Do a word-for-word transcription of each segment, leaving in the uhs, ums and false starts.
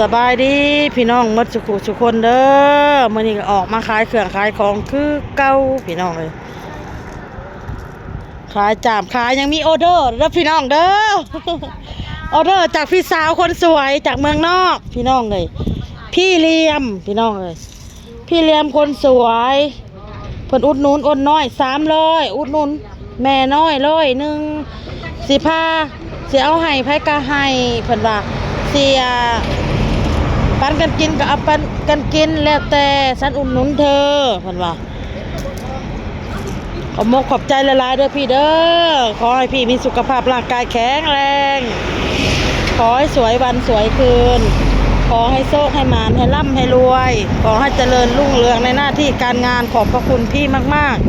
สบายดีพี่น้องหมดสุขุสุคนเด้อ มื้อนี้ก็ออกมาขายเครื่องขายของคือเก่าพี่น้องเอ้ย ขายจามขายยังมีออเดอร์เด้อพี่น้องเด้อ ออเดอร์จากพี่สาวคนสวยจากเมืองนอกพี่น้องเอ้ย พี่เหลี่ยมพี่น้องเอ้ย พี่เหลี่ยมคนสวย เพิ่นอุดหนุนอ้นน้อยสามร้อย อุดหนุนแม่น้อยร้อยหนึ่ง สิพา สิเอาให้ไผก็ให้ เพิ่นว่า สิปันกันกินก็เอาปันกันกิน แล้วแต่ ฉันอุดหนุนเธอ เพิ่นว่า ขอบมกขอบใจหลายๆเด้อพี่เด้อ ขอให้พี่มีสุขภาพร่างกายแข็งแรง ขอให้สวยวันสวยคืน ขอให้โชคให้หมานให้ร่ำให้รวย ขอให้เจริญรุ่งเรืองในหน้าที่การงาน ขอบพระคุณพี่มากๆ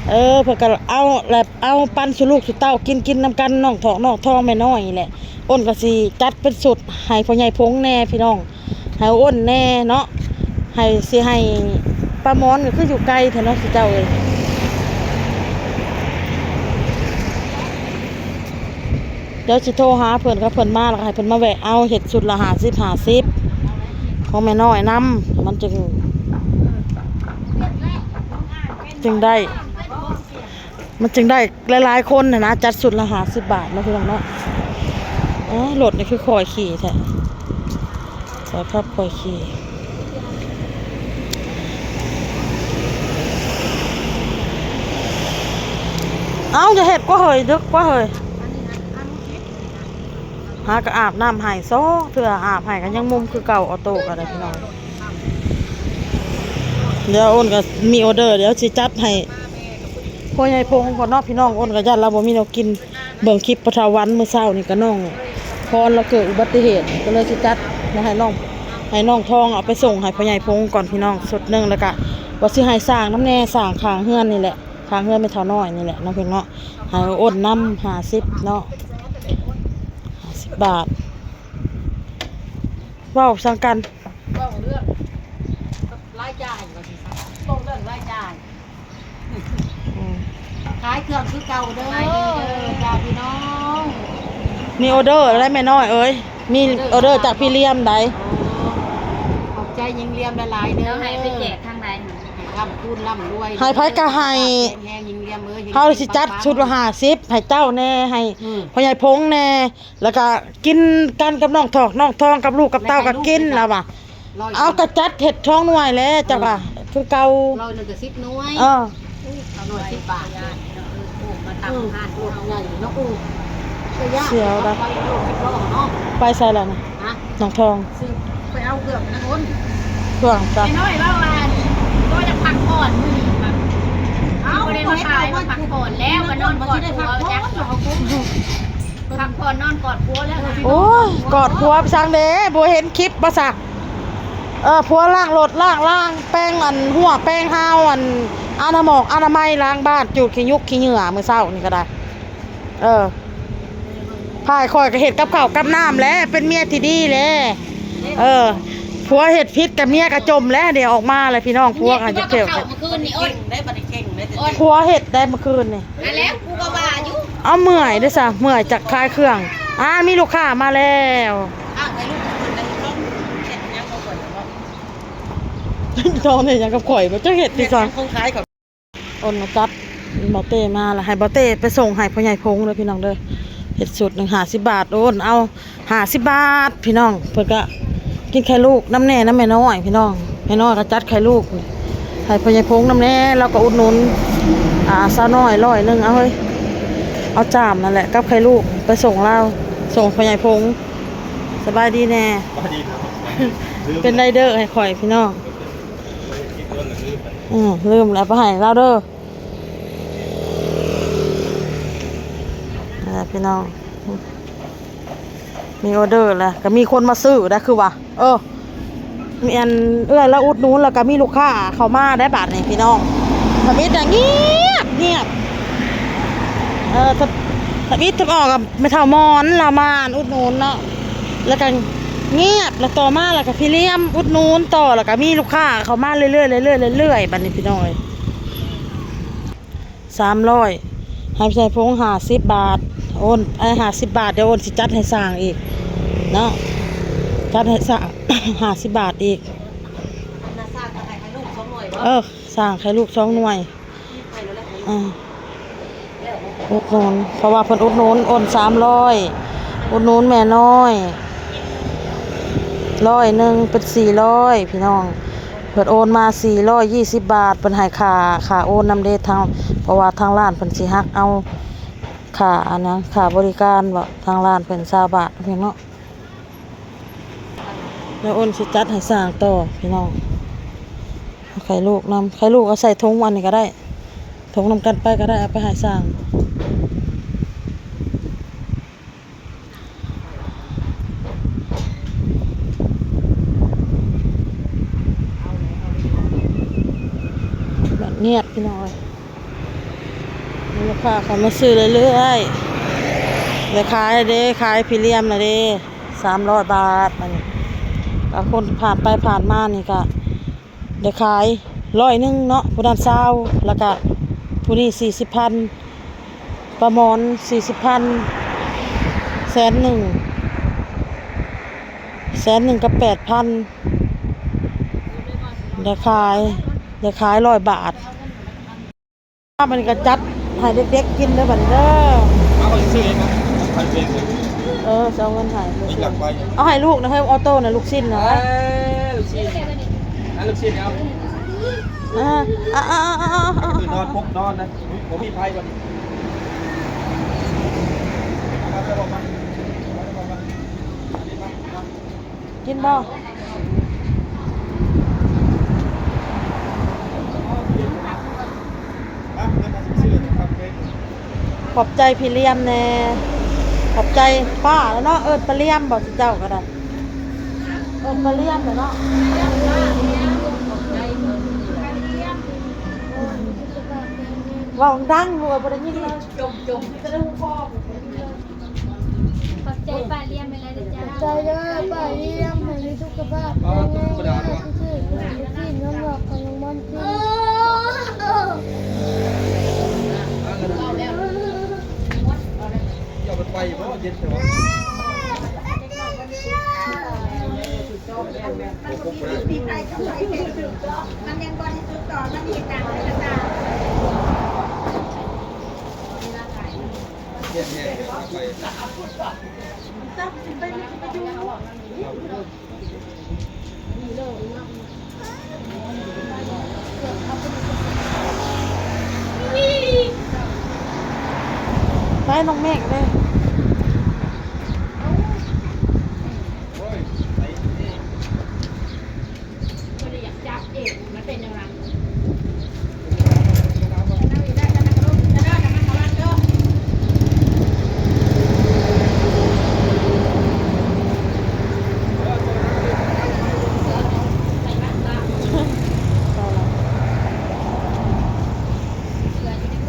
เออ เพิ่นก็เอา แล้วเอาปันสู่ลูกสู่เต้ากิน กินนำกัน น้องทองน้องทองแม่น้อยนี่แหละ อ้นก็สิจัดเป็นชุดให้พ่อใหญ่พงษ์แหน่พี่น้อง ให้อ้นแหน่เนาะ ให้สิให้ป้ามอนก็คืออยู่ไกลแท้เนาะ สิเจ้าเอ้ย เดี๋ยวสิโทรหาเพิ่น ถ้าเพิ่นมาแล้วก็ให้เพิ่นมาแวะเอา เฮ็ดชุดละห้าสิบ ห้าสิบ ของแม่น้อยนำ มันจึง จึงได้ มันจึงได้หลายๆคนน่ะนะ จัดชุดละห้าสิบบาทเนาะพี่น้องเนาะ อ๋อ รถนี่คือข่อยขี่แท้ สายพับข่อยขี่ เอ้า จะเฮ็ดกว่าเฮ้ย ดึกกว่าเฮ้ย หาก็อาบน้ำให้สองเทื่อ อาบให้ก็ยังมุมคือเก่า ออโต้ก็ได้พี่น้อง เดี๋ยวอ้นก็มีออเดอร์ เดี๋ยวสิจัดให้พ่อใหญ่พงษ์ก่อนเนาะพี่น้อง อ้นก็ย่านลาวบ่มีแนวกิน เบิ่งคลิปพ่อเฒ่าวันมื้อเช้านี่ก็น้องพรลาวเกิดอุบัติเหตุ ก็เลยสิจัดแล้วให้น้อง ให้น้องทองเอาไปส่งให้พ่อใหญ่พงษ์ก่อนพี่น้อง ชุดหนึ่ง แล้วก็ว่าสิให้สร้างนำแหน่ สร้างข้างเฮือนนี่แหละ ข้างเฮือนแม่เฒ่าน้อยนี่แหละเนาะพี่น้องเนาะ ให้อ้นนำห้าสิบเนาะ ห้าสิบบาท เว้าสั่งกัน เว้าเรื่องรายจ่ายว่าสิซะ เว้าเรื่องรายจ่าย อืม ขายเครื่องคือเก่าเด้อ สบายดีเด้อ จ้าพี่น้อง มีออเดอร์อะไรแม่น้อยเอ้ย มีออเดอร์จากพี่เหลี่ยมใด ขอบใจยิงเหลี่ยมหลายๆเด้อ แล้วให้ไปแจกทางใด ให้ร่ำคูณร่ำรวย ให้ไผก็ให้ แฮงยิงเหลี่ยมเอ้ย เฮาสิจัดชุดละห้าสิบ ให้เจ้าแหน่ ให้ อืม พ่อใหญ่พงษ์แหน่ แล้วก็กินกันกับน้องทอง น้องทองกับลูกกับเต้าก็กิน แล้วว่ะ เอากระจัดเฮ็ดท้องหน่วยแล้วเจ้าค่ะ เออ คือเก่า ร้อยหนึ่งก็สิบหน่วย เออ เอาหน่วยสิบบาท เออ โอ้ มาตั้งห้าน โอ้ ใหญ่เนาะ โอ้ เสียวนะ ไปโลดสิบล้อเนาะ ไปใส่แล้วนะ ฮะ น้องทอง ซื้อไปเอาเครื่องนะคน เครื่องจ้ะ ไอ้น้อยเล่าว่า ก็จะพักผ่อนมื้อนี้ค่ะ เอ้า บ่ได้มาขาย มาพักผ่อนแล้ว มานอนกอดผัวจ้ะ พักผ่อนนอนกอดผัวแล้วนะ โอ้ย กอดผัวไปสั่งเด้ บ่เห็นคลิปบ่ซะ เออ ผัวล้างรถล้างล่าง แปรงอันหัวแปรงเฮา อันอนาหมอกอนามัยล้างบ้าน จูดขี้ยุกขี้เหงื่อมื้อเช้านี่ก็ได้ เออ พายข่อยก็เฮ็ดกับข้าวกับน้ำแหละ เป็นเมียที่ดีแหละ เออ ผัวเฮ็ดผิดกับเมียก็จมแล้ว เดี๋ยวออกมาเลยพี่น้อง ผัวก็จะเกี่ยว เมื่อคืนนี่อ้น ผัวเฮ็ดได้เมื่อคืนนี่ นั่นแหละ กูก็ว่าอยู่ เอาเมื่อยด้วยซะ เมื่อยจากขายเครื่อง อ่า มีลูกค้ามาแล้ว ทองเนี่ยยังกับข่อย บ่จักเฮ็ดติซะ คนขายเขา อ้นมาจัดบ่าวเต้มาแล้ว ให้บ่าวเต้ไปส่งให้พ่อใหญ่พงษ์เด้อพี่น้องเด้อ เฮ็ดชุดหนึ่งห้าสิบบาท โอ้น เอาห้าสิบบาทพี่น้อง เพิ่นก็กินไข่ลูกนำแหน่นำแม่น้อยพี่น้อง แม่น้อยก็จัดไข่ลูกให้พ่อใหญ่พงษ์นำแหน่ แล้วก็อุดหนุน อ่า สาวน้อยร้อยหนึ่ง เอาเฮ้ย เอาจามนั่นแหละกับไข่ลูกไปส่งลาว ส่งพ่อใหญ่พงษ์ สบายดีแหน่ สบายดีครับ เป็นไรเดอร์ให้ข่อยพี่น้อง อืม ลืมแล้วไปให้ลาวเด้อ อ่า พี่น้อง มีออเดอร์แล้ว ก็มีคนมาซื้อได้คือว่า เออ มีอันเอื้อยแล้วอุดหนุน แล้วก็มีลูกค้าเข้ามาได้บาดนี้พี่น้อง ทำอิฐน่ะเงียบ เงียบ เออ ทำ ทำอิฐทำออกกับแม่เฒ่าหมอน ลาวมานอุดหนุนเนาะ แล้วก็เงียบ แล้วต่อมาแล้วก็พี่เหลี่ยมอุดหนุนต่อ แล้วก็มีลูกค้าเข้ามาเรื่อยๆ เรื่อยๆ เรื่อยๆ บัดนี้พี่น้องเอ้ย สามร้อย ให้พี่ชายพงษ์ห้าสิบบาท โอนไอ้ห้าสิบบาท เดี๋ยวโอนสิจัดให้สร้างอีก เนาะ จัดให้สร้าง ห้าสิบบาทอีก อันน่ะสร้างก็ให้ลูกสองหน่วยบ่ เออ สร้างให้ลูกสองหน่วย ให้แล้วแหละ อ่า อุดหนุน เพราะว่าเพิ่นอุดหนุน โอนสามร้อย อุดหนุนแม่น้อย ร้อยหนึ่งเป็นสี่ร้อย พี่น้อง เพิ่นโอนมาสี่ร้อยยี่สิบบาท เพิ่นให้ค่า ค่าโอนนำเด้ ทาง เพราะว่าทางร้านเพิ่นสิหักเอา ค่าอันนั้น ค่าบริการบ่ ทางร้านเพิ่นซาวบาท พี่น้อง แล้วโอนสิจัดให้สร้างต่อ พี่น้อง เอาไข่ลูกนำ ไข่ลูกเอาใส่ถุงอันนี้ก็ได้ ถุงนำกันไปก็ได้ เอาไปให้สร้าง แบบเงียบพี่น้อง มีลูกค้าเขามาซื้อเรื่อยๆ เดี๋ยวขายเด้ ขายพรีเมียมนะเด้ สามร้อยบาท อันนี้ แล้วคนผ่านไปผ่านมานี่ก็ ได้ขายร้อยหนึ่งเนาะ ผู้นั้นซาว แล้วก็ผู้นี้สี่สิบพัน ประมาณสี่สิบพัน แสนหนึ่ง แสนหนึ่งกับแปดพัน ได้ขาย ได้ขายร้อยบาท มันก็จัดให้เด็กๆกินเด้อบัดนี้เด้อ เอาเขาจะซื้อเองนะ ใครเป็นเลย เออ จะเอาเงินให้ ไม่อยากไป เอาให้ลูกนะ ให้ออโต้นะ ลูกชิ้นนะ เอ้ย ลูกชิ้น อันลูกชิ้นเอา อ่า อ่า อ่า อ่า อ่า อ่า คือนอนพกนอนนะ ผมมีไพ่ก่อน กินบ่ ขอบใจพี่เลี่ยมแน่ ขอบใจป้าแล้วเนาะ เอิ้นป้าเลี่ยมบ่ สิเจ้าก็ได้ เอิ้นป้าเลี่ยมแหละเนาะ เว้าดัง ลูกเอ้ย บ่ได้ยินเลย ขอบใจป้าเลี่ยมไปแล้วนะจ๊ะ ขอบใจเด้อป้าเลี่ยม ให้มีสุขภาพแข็งแรงนะ คือๆ ให้กินน้ำหลอกของน้องม่อนกิน เดี๋ยวมันไปอยู่บ่เย็นแต่ว่า มันยังบริสุทธิ์ต่อ มันเห็นต่างเลยนะจ๊ะ เย็นแน่ไป ไปน้องเมฆเลย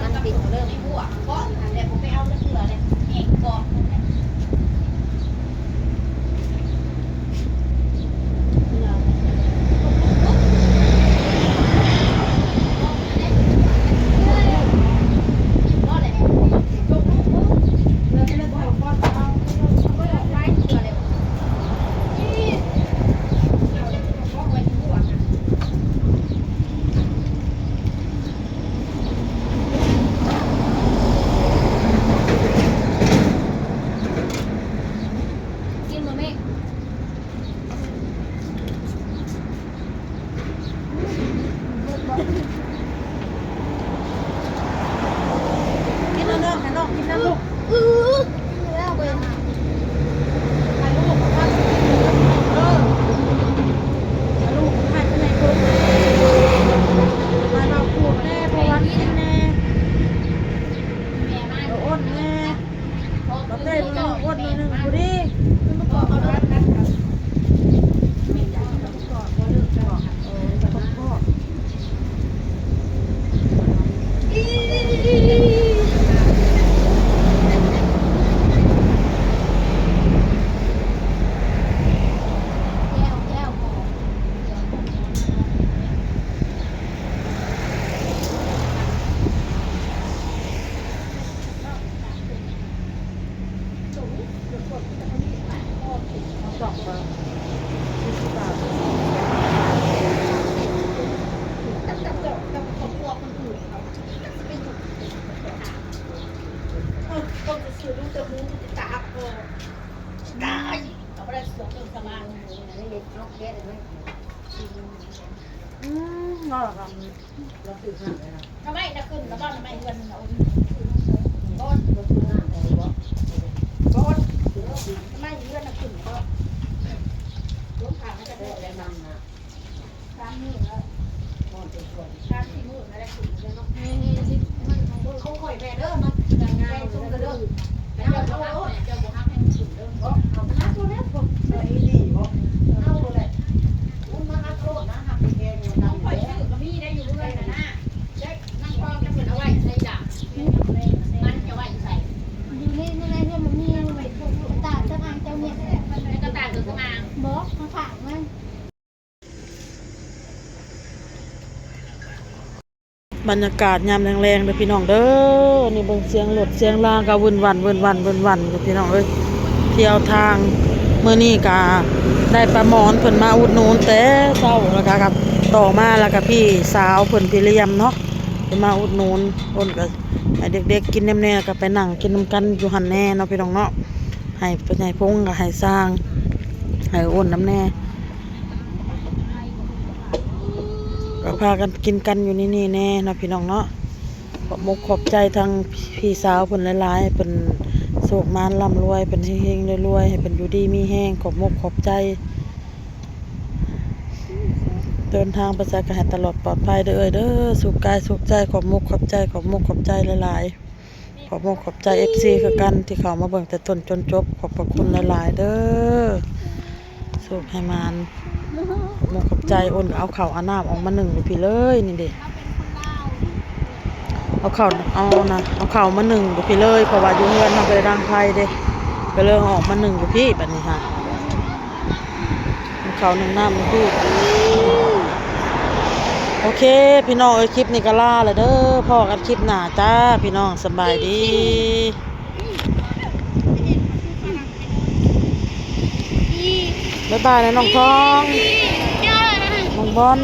มันปิดเริ่ม กินบ่แม่ กินแล้วเนาะ ให้น้องกินน้ำลูก อื้อ กินแล้วเว้ย ให้ลูก ให้ลูก ให้ลูก เออ ให้ลูก ให้ลูก ให้ลูก ให้เราพูดแน่ เพราะว่ากินแน่ เดี๋ยวอ้นแน่ บักเต้ยมันอ้วนหน่อยหนึ่งพอดี มันประกอบเอาด้วยกัน แก้วแก้ว ดอกละยี่สิบบาท ต้องจะซื้อลูกจะมูจะตากพอตายเอาไปได้สองต้นสมาน อืมอร่อยค่ะ ทำไมนะขึ้นแล้วบ้านทำไมเงินเราบอสบอสทำไมเงินนะขึ้นแล้วก็ลงทางแล้วจะได้อะไรบ้างนะสามมื้อแล้วสามสี่มื้อแล้วได้ขึ้นแล้วเนาะ เขาคอยแม่เด้อมาแม่ส่งเด้อ เจ้าบ่ฮักแม่ เจ้าบ่ฮักแม่ขึ้นเด้อ เอามาตัวนี้ผมใส่ดีบ่เอาเลย มันจะไว้ใส่ดาบ มันจะไว้ใส่ อยู่ในในในเรื่องมันมีตาเจ้าทางเจ้าเมีย แล้วก็ตาตัวสมาง บอกข้างๆมัน บรรยากาศยามแลงๆเด้อพี่น้องเด้อ นี่เบิ่งเสียงรถเสียงลาก็วึ่นวันวึ่นวันวึ่นวันอยู่พี่น้องเอ้ย เที่ยวทาง มื้อนี้ก็ได้ป้าหมอนเพิ่นมาอุดหนุนแต่เช้า แล้วก็ครับ ต่อมาแล้วก็พี่สาวเพิ่นพี่เหลี่ยมเนาะ เพิ่นมาอุดหนุน อ้นก็ให้เด็กๆกินนำแหน่ แล้วก็ไปนั่งกินนำกันอยู่หั่นแหน่เนาะพี่น้องเนาะ ให้เพิ่นให้พงก็ให้สร้าง ให้อ้นนำแหน่ ก็พากันกินกันอยู่ในนี่แหน่เนาะพี่น้องเนาะ ขอบมกขอบใจทั้งพี่สาวเพิ่นหลายๆ ให้เพิ่นโชคหมานร่ำรวย เพิ่นเฮงๆรวยๆ ให้เพิ่นอยู่ดีมีแฮง ขอบมกขอบใจ เดินทางไปไสก็ให้ตลอดปลอดภัยเด้อเอ้ยเด้อ สุขกายสุขใจ ขอบมกขอบใจ ขอบมกขอบใจหลายๆ ขอบมกขอบใจ เอฟซี คือกันที่เข้ามาเบิ่งแต่ต้นจนจบ ขอบพระคุณหลายๆเด้อ โชคให้หมาน ขอบมกขอบใจ อ้นก็เอาข้าวเอาน้ำออกมานึ่งอยู่พี้เลย นี่เด้ เอาข้าว เอานะ เอาข้าวมานึ่งอยู่พี้เลย เพราะว่าอยู่เฮือนเฮาบ่ได้ดังไฟเด้ ก็เลยเอาออกมานึ่งอยู่พี้ บัดนี้ค่ะ นึ่งข้าวนึ่งน้ำอยู่พี้ โอเค พี่น้องเอ้ย คลิปนี้ก็ลาแล้วเด้อ พ้อกันคลิปหน้าจ้า พี่น้อง สำบายดี บ๊ายบายนะน้องทอง น้องบอล